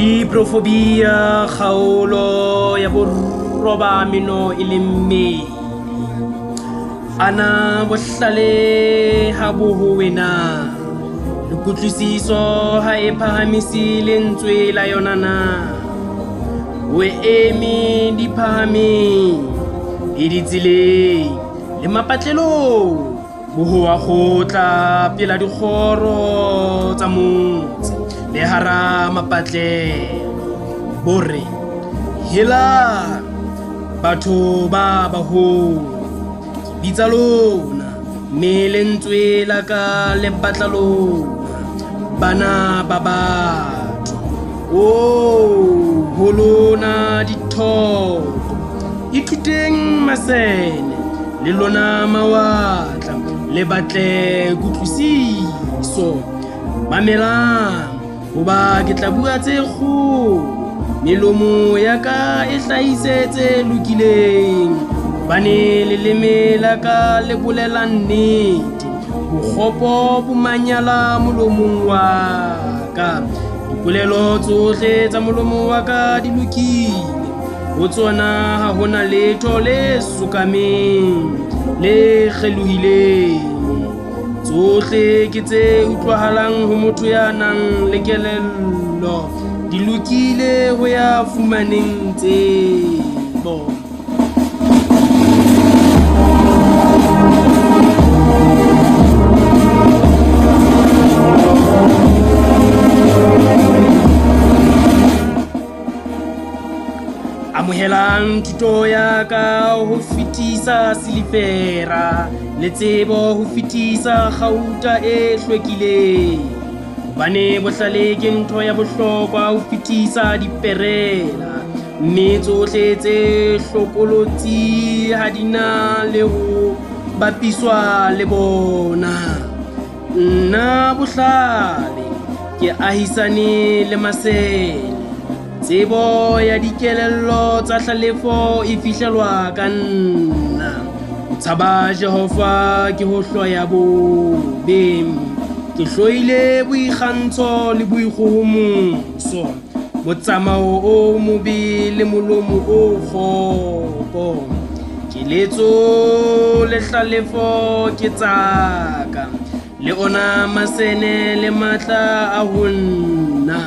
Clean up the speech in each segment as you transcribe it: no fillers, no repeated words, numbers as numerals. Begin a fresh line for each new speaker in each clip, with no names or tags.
Diprofobia kgaolo ya boroba meno e le mmedi. Ana bohlale ha bo ho wena, le kutlwisiso ha e phahamise lentswe la yona na? O eme diphahameng le ditseleng le mapatlelong. Bohowa kgotla pela dikgoro tsa motse le hara mapatlelo. Bo re, Helang, batho ba baholo, ke bitsa lona, mme lentswe la ka le batla lona, bana ba batho. O ho lona dithoto, ithuteng masene, le lona mawatla, le batle kutlwisiso. Mamelang, hoba ke tla bua tse kgolo, melomo ya ka e hlahise tse lokileng. Hobane leleme la ka le bolela nnete, bokgopo bo manyala molomong wa ka. Dipolelo tsohle tsa molomo wa ka di lokile, ho tsona ha ho na letho le sokameng, le kgelohileng. Tsohle ke tse utlwahalang ho motho ya nang le kelello, di lokile ho ya fumaneng tsebo. Amohelang thuto ya ka ho fetisa silifera, le tsebo ho fetisa kgauta e hlwekileng. Hobane bohlale ke ntho ya bohlokwa ho fetisa diperela, mme tsohle tse hlokolotsi ha di na le ho bapiswa le bona. Nna bohlale ke ahisane le masene, tsebo ya dikelello tsa hlalefo e fihlelwa ka nna. Ho tshaba Jehova ke ho hloya bobe, ke hloile boikgantsho le boikgohomoso, motsamao o mobe le molomo o kgopo. Keletso le hlalefo ke tsa ka, le ona masene le matla a ho nna.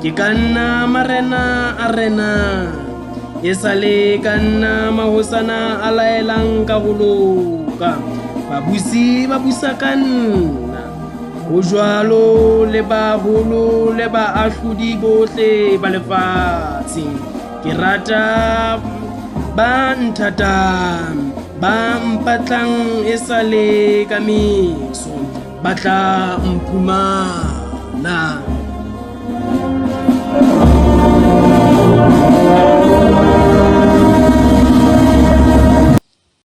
Ke ka nna marena a renang, e sa le ka nna mahosana a laelang ka ho loka. Babusi ba busa ka nna, ho jwalo le baholo le baahlodi bohle ba lefatshe. Ke rata ba nthatang, ba mpatlang e sa le ka meso, ba tla mphumana.